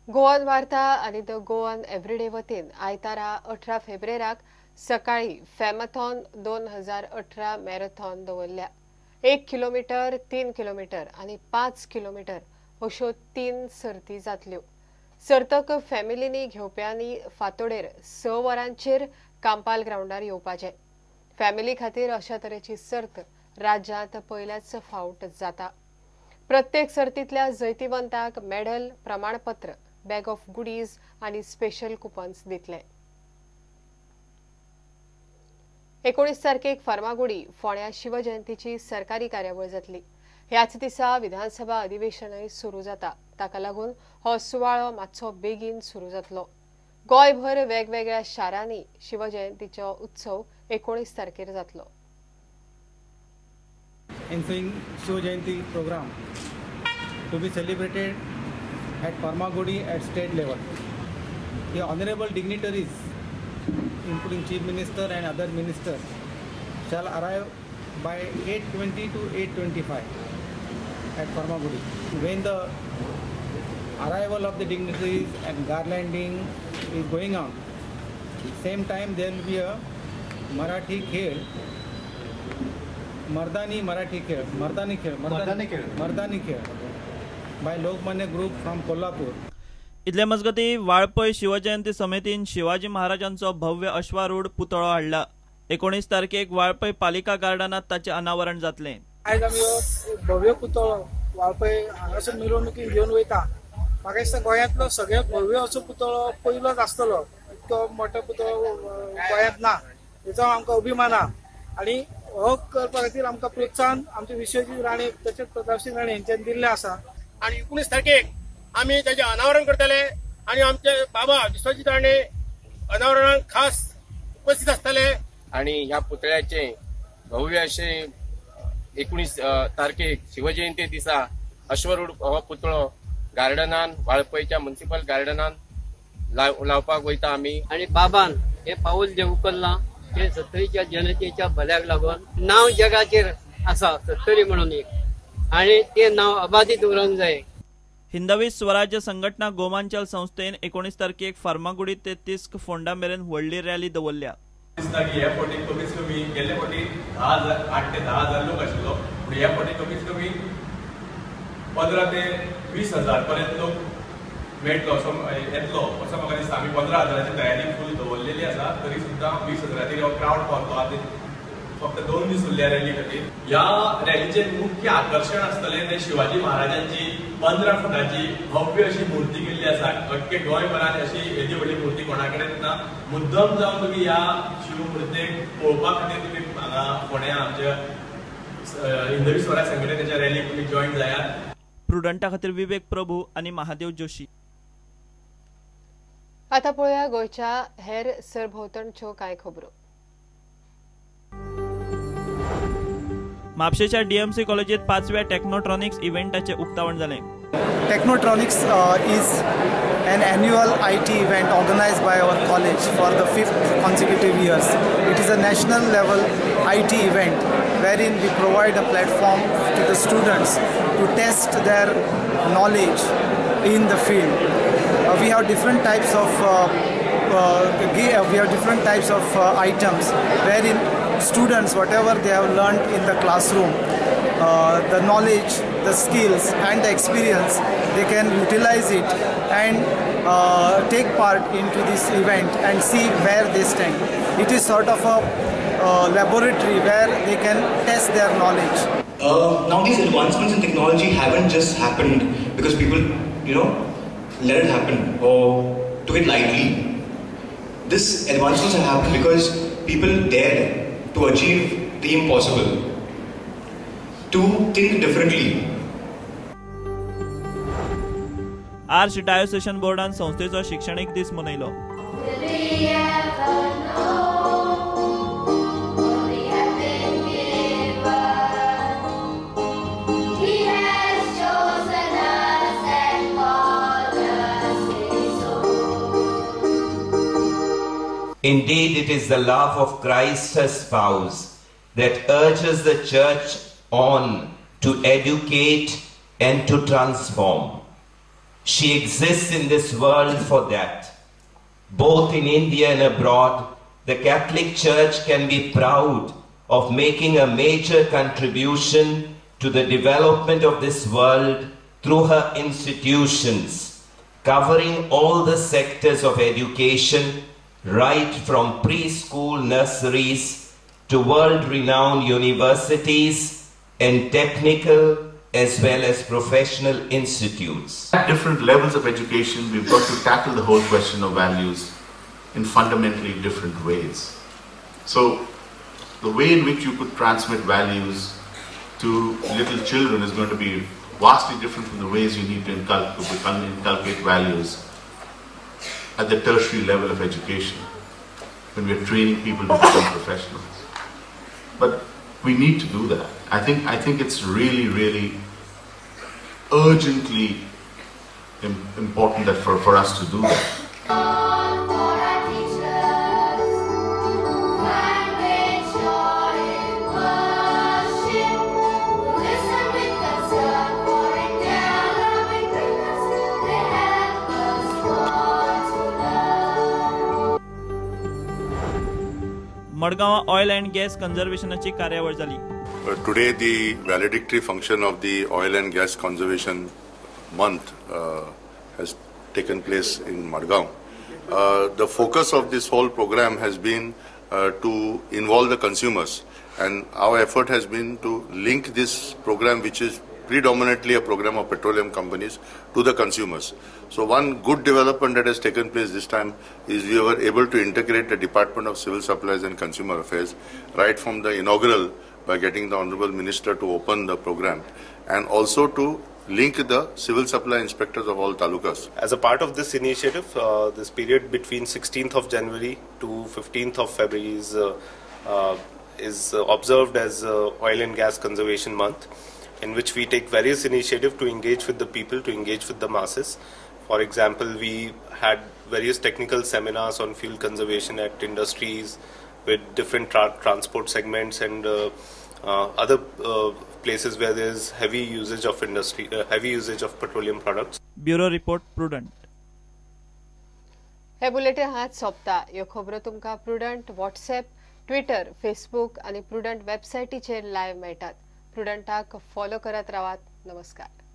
Goan वार्ता आनी the Goan everyday वतीन आयतारा 18 फेब्रेराक सकाळी फॅमॅथॉन 2018 मॅरेथॉन दवरल्या. 1 किलोमीटर, 3 किलोमीटर आनी 5 किलोमीटर अश्यो 3 सर्ती जातल्यो. सर्तक फॅमिलींनी घेवप्यांनी फांतोडेर 6 वरांचेर कांपाल ग्रावंडार येवपाचें. फॅमिली खातीर अशा तरेची सर्त राज्यांत पयल्याच फावट जाता. प्रत्येक सर्तींतल्या जैतिवंताक मेडल, प्रमाणपत्र, बॅग ऑफ गुडीज आनी स्पेशल कुपन्स दितले. 19 तारखेक फार्मागुडी फोंड्या शिवजयंतीची सरकारी कार्यावळ जातली. ह्याच दिसा विधानसभा अधिवेशनय सुरू जाता. ताका लागून हो सुवाळो मातसो बेगीन सुरू जातलो. गोंयभर वेगवेगळ्या शारांनी शिवजयंतीचो उत्सव 19 तारखेर जातलो. Ensuing Shiv Jayanti program to be celebrated at Farmagudi at state level. The honorable dignitaries, including Chief Minister and other ministers, shall arrive by 8:20 to 8:25 at Farmagudi. When the arrival of the dignitaries and garlanding is going on, same time there will be a Marathi Khel, Mardani Marathi Khel, Mardani Khel, Mardani Khel, Mardani Khel by Lokmanya Group from Kolhapur. इतले मजगती वाळपय शिवजयंती समितीन शिवाजी महाराजांचो भव्य अश्वारूढ पुतळो हाडला. 19 तारखेक वाळपय पालिका गार्डनात ताचें अनावरण जातलें. आयज आमी हो भव्य पुतळो वाळपय हांगासर मिरवणुकीन घेवन वयता. म्हाका दिसता गोंयांतलो सगळ्यात भव्य असो पुतळो पयलोच आसतलो. इतको मोठो पुतळो गोंयांत ना, हेचो आमकां अभिमान आहा. आनी हो करपा खातीर आमकां प्रोत्साहन आमचे विश्वजीत राणे तशेंच प्रतापसिंग राणे हेंच्यांनी दिल्लें आसा. आनी 19 तारखेक आमी ताचें अनावरण करतले आनी आमचे बाबा विश्वजीत राणे अनावरणाक खास उपस्थित आसतले. आनी ह्या पुतळ्याचें भव्य अशें 19 तारखेक शिवजयंती दिसा अश्वरूढ हो पुतळो गार्डनान, वाळपयच्या म्युनिसिपल गार्डनान लावपाक वयता आमी. आनी बाबान हे पावल जें उखल्लां तें सत्तरीच्या जनतेच्या भल्याक लागून नांव जगाचेर आसा सत्तरी म्हणून एक, आनी तें नांव अबाधीत उरूंक जाय. हिंदवी स्वराज्य संघटना गोमांचल संस्थेन 19 तारखेक फार्मागुडी ते तिस्क फोंडा मेरेन व्हडली रॅली दवरल्या. दिसता की ह्या फावटी कमीत कमी गेल्ले फावटी 8 ते 10 हजार लोक आशिल्लो, पूण ह्या फावटी कमीत कमी 15 ते 20 हजार पर्यंत लोक मेळटलो असो येतलो असो म्हाका दिसता. आमी 15 हजाराची तयारी फूल दवरलेली आसा, तरी सुद्दां 20 हजाराचेर हो क्रावड पावतलो. आतां फक्त 2 दीस उरल्या रॅली खातीर. ह्या रॅलीचें मुख्य आकर्शण आसतलें तें शिवाजी महाराजांची 15 फुटाची भव्य अशी मूर्ती केल्ली आसा. अख्खे गोंयभरान अशी येदी व्हडली मूर्ती कोणा कडेन ना. मुद्दम जावन तुमी ह्या शिवमूर्तेक पळोवपा खातीर तुमी हांगा फोंड्या आमच्या हिंदवी स्वराज संघटनेच्या रॅलीक तुमी जॉयन जायात. प्रुडंटा खातीर विवेक प्रभू आनी महादेव जोशी. आता पळोवया गोंयच्या हेर सरभोंवतणच्यो कांय खबरो. म्हापशेच्या डीएमसी कॉलेजीत 5व्या टेक्नोट्रॉनिक्स इव्हेंटाचें उक्तावण जालें. Technotronics is an annual IT event organized by our college for the 5th consecutive years. It is a national level IT event wherein we provide a platform to the students to test their knowledge in the field. We have different types of items wherein students, whatever they have learned in the classroom, the knowledge, the skills and the experience, they can utilize it and take part into this event and see where they stand. It is sort of a laboratory where they can test their knowledge. Now these advancements in technology haven't just happened because people, let it happen or took it lightly. This advancements have happened because people dared to achieve the impossible, to think differently. Arch diocesan बोर्डान संस्थेचो शिक्षणीक दीस मनयलो. Indeed, it is the love of Christ, her spouse, that urges the church on to educate and to transform, She exists in this world for that. Both in India and abroad, the Catholic Church can be proud of making a major contribution to the development of this world through her institutions, covering all the sectors of education, right from preschool nurseries to world-renowned universities and technical as well as professional institutes. At different levels of education, we've got to tackle the whole question of values in fundamentally different ways. So the way in which you could transmit values to little children is going to be vastly different from the ways you need to inculcate values at the tertiary level of education, when we're training people to become professionals. But we need to do that. I think it's really, really urgently important that for us to do that. Madgaon oil and gas कन्झर्वेशनाची कार्यावळ जाली. Today the valedictory function of the Oil and Gas Conservation Month has taken place in Madgaon. The focus of this whole program has been to involve the consumers, and our effort has been to link this program, which is predominantly a program of petroleum companies, to the consumers. So one good development that has taken place this time is we were able to integrate the Department of Civil Supplies and Consumer Affairs right from the inaugural by getting the Honorable Minister to open the program, and also to link the civil supply inspectors of all talukas. As a part of this initiative, this period between 16th of January to 15th of February is observed as Oil and Gas Conservation Month, in which we take various initiatives to engage with the people, to engage with the masses. For example, we had various technical seminars on fuel conservation at industries with different transport segments and other places where there is heavy usage of industry, heavy usage of petroleum products. Bureau Report, Prudent. हे bulletin हात सोंपता. ह्यो खबरो तुमकां prudent WhatsApp, Twitter, Facebook आनी prudent वेबसायटीचेर live मेळटात. प्रुडंटाक follow करत रावात. नमस्कार.